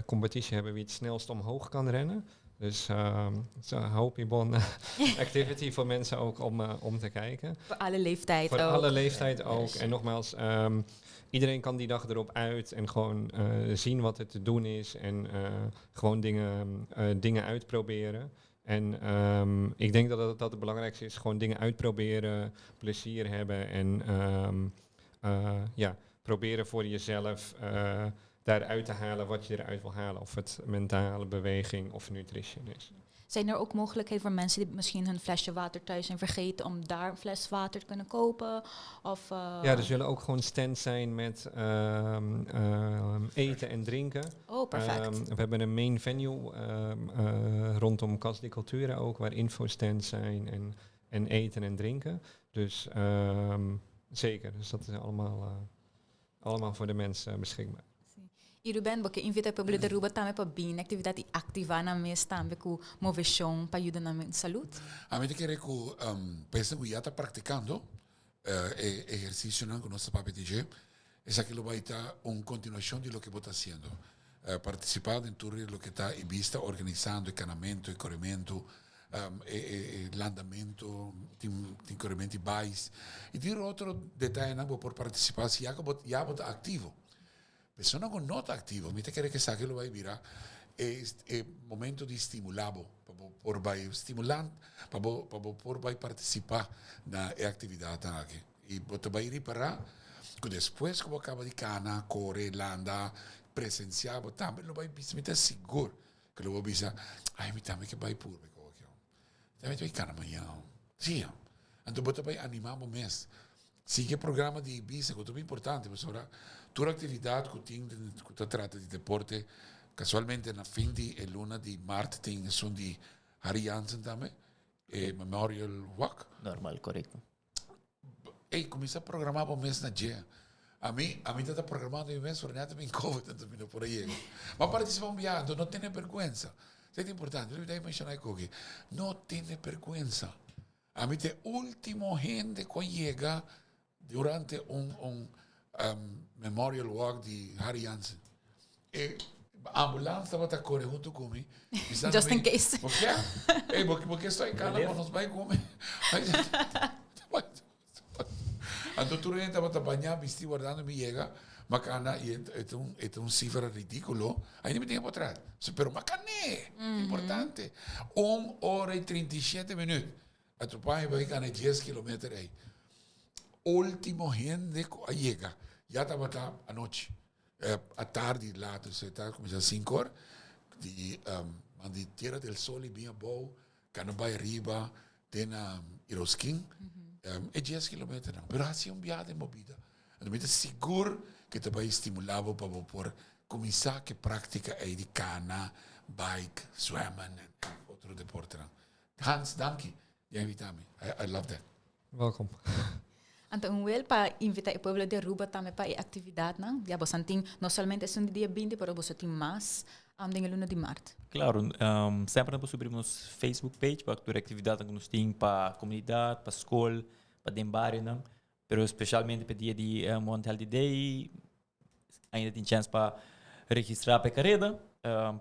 competitie hebben wie het snelst omhoog kan rennen. Dus het is een hopi bon activity voor mensen ook om te kijken. Voor alle leeftijd Voor ook. alle leeftijd ook. Dus. En nogmaals, iedereen kan die dag erop uit en gewoon zien wat er te doen is. En gewoon dingen uitproberen. En ik denk dat het belangrijkste is, gewoon dingen uitproberen, plezier hebben en ja, proberen voor jezelf daaruit te halen wat je eruit wil halen. Of het mentale beweging of nutrition is. Zijn er ook mogelijkheden voor mensen die misschien hun flesje water thuis zijn vergeten om daar een fles water te kunnen kopen? Of Ja, er zullen ook gewoon stands zijn met eten en drinken. Oh, perfect. We hebben een main venue rondom Cas di Cultura ook, waar infostands zijn en eten en drinken. Dus zeker, dus dat is allemaal voor de mensen beschikbaar. Y Ruben, bo kier invita e pueblo di Aruba tambe pa bin actividad y activa nan mes tambe cu movecion pa yuda nan salud. Ami ta kere cu pensa cu ya ta practicando ehercicio nan cu nos papia di dje, esaki lo bay ta un continuacion di loke bo ta haciendo. Participa den tur loke ta Ibisa organisando, e canamento, e coremento, e landamento, tin coremento y bais. Y tin otro detaye nan bo por participa si ya bo ta activo. Persona cu no ta activo, mi ta kere cu esaki lo bay bira e momento di stimula bo, pa por bay stimulant, pa bo por bay participa na e actividad aki. Y bo ta bay ripara cu despues cu bo caba di cana, core, landa, presencia, bo tambe lo bay bisa, mi ta sigur cu lo bo bisa, "Ai, mi tambe kier bay purba aki. Tambe bay cana mañan." Si, anto bo ta bay anima bo mes. Sigui programa di Ibisa, cu ta importante, pasobra tur actividad cu tin cu ta trata di deporte, casualmente na fin di luna di maart tin esun di Harry Jansen tambe, e Memorial Walk. Normal, correcto. Ei, cuminsa programa pa mes na dje. Ami ta programando mi mes, pero net bin COVID, anto mi no por yega. Ma participa un biaha, no tene berguensa. Esey ta importante. Mi ta menciona aki. No tene berguensa. Ami ta ultimo hende cu yega durante un Memorial Walk di Harry Jansen. E ambulance tabata core hunto cu mi. Just in case. Por ke? Ei, porque estou em casa, mas nos bay come. Anto tur hende tabata baña, bisti, wardando mi yega. M'a cana y e un cifra ridiculo. Ainda mi tin pa atras. Pero m'a can'e. Importante. 1 ora y 37 minuut. Anto pa bay cana 10 kilometer ey. Ultimo hende cu a yega. Ya tabata anochi. Atardi laat, dus ta cuminsa 5 or. Di man di Tierra del Sol y bin abou, cana bay ariba, te na Yrausquin. E 10 kilometer nan. Pero haci un biaha den bo bida. Anto mi ta sigur cu ta bay stimula bo pa bo por cuminsa cu practica ey di cana, bike, zwemmen en otro deporte nan. Hans, danki di invita mi. I love that. Welkom. Anto un wel pa invita e pueblo di Aruba tambe pa e actividadnan. Ya boso tin no solamente esun di dia 20, pero boso tin mas den e luna di maart. Claro, semper nos por subi nos Facebook page pa tur actividadnan cu nos tin pa comunidad, pa scol, pa den barionan. Pero specialmente pa dia di One Healthy Day, ainda tin chance pa registra pa e careda,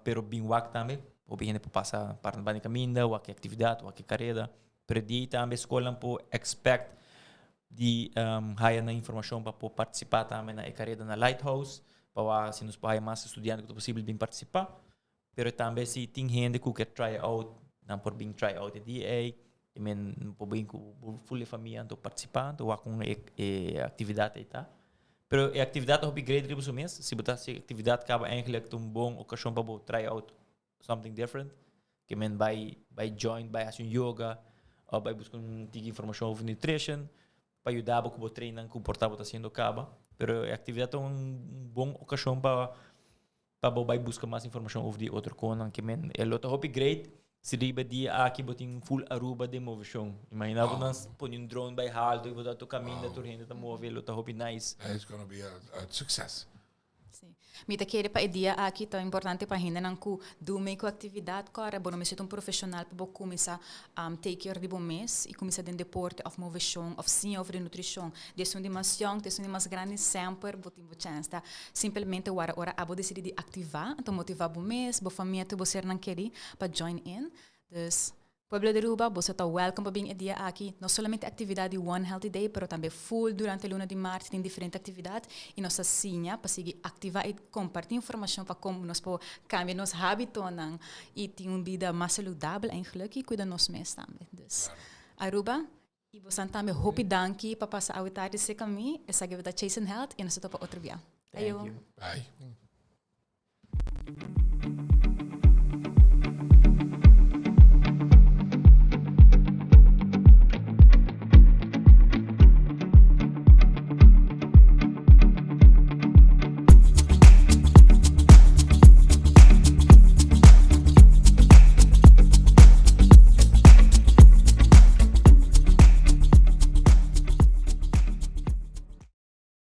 pero bin wak tambe, hopi hende por pasa parti banda di caminda, wak e actividad, wak e careda. Pero di tambe scolnan por expect di haya nan informacion pa por participa tambe na e careda na Lighthouse, pa wak si nos por haya mas estudiante cu ta posibel bin participa. Pero tambe si tin hende cu ke try out, nan por bin try out e dia ey, y men por bin cu full e famia anto participa, anto wak con e actividad ey ta. Pero e actividad ta hopi great riba su mes, si bo ta haci actividad caba eigenlijk ta un bon ocasion pa bo try out something different, ke men bay bay join, bay haci un yoga, of bay busca un tiki informacion over nutrition, pa yuda bo cu bo trainnan cu por ta bo ta haciendo caba. Pero e actividad ta un bon ocasion pa pa bo bai buska mas informashon over di otro konan ke men e lo ta hopi great si riba dia aki bo tin full Aruba den moveshon. Imagina bo nan pone un drone bai halto y bo ta tur kaminda tur hende ta move e lo ta hopi nice. It's gonna be a success. Si. Mi ta kere pa e dia aki ta importante pa hendenan ku du mee ku aktividat kòrda bo no mester ta un profeshonal pa bo kuminsá take care di bo mes i kuminsá den deporte òf moveshon òf siña over di nutrishon. Di esun di mas yòn te esun di mas grandi semper bo tin bo chèns. Ta simplemente wara ora abo disidí di aktivá, anto motivá bo mes, bo famia tur bo sernan kerí pa join in. Dus, pueblo di Aruba, boso ta wèlkom pa bin e dia aki. No solamente aktividat di One Healthy Day, pero tambe ful durante luna di mart tin diferente aktividat i nos ta siña pa sigui aktivá i kompartí informashon pa kon nos por kambia nos hábitonan i tin un bida mas saludabel eigenlijk i kuida nos mes tambe. Dus, Aruba, I bosan tambe hopi danki pa pasa awe tardi serka mi. Esaki ta Chasing Health i nos ta topa otro bia. Thank you. Bye.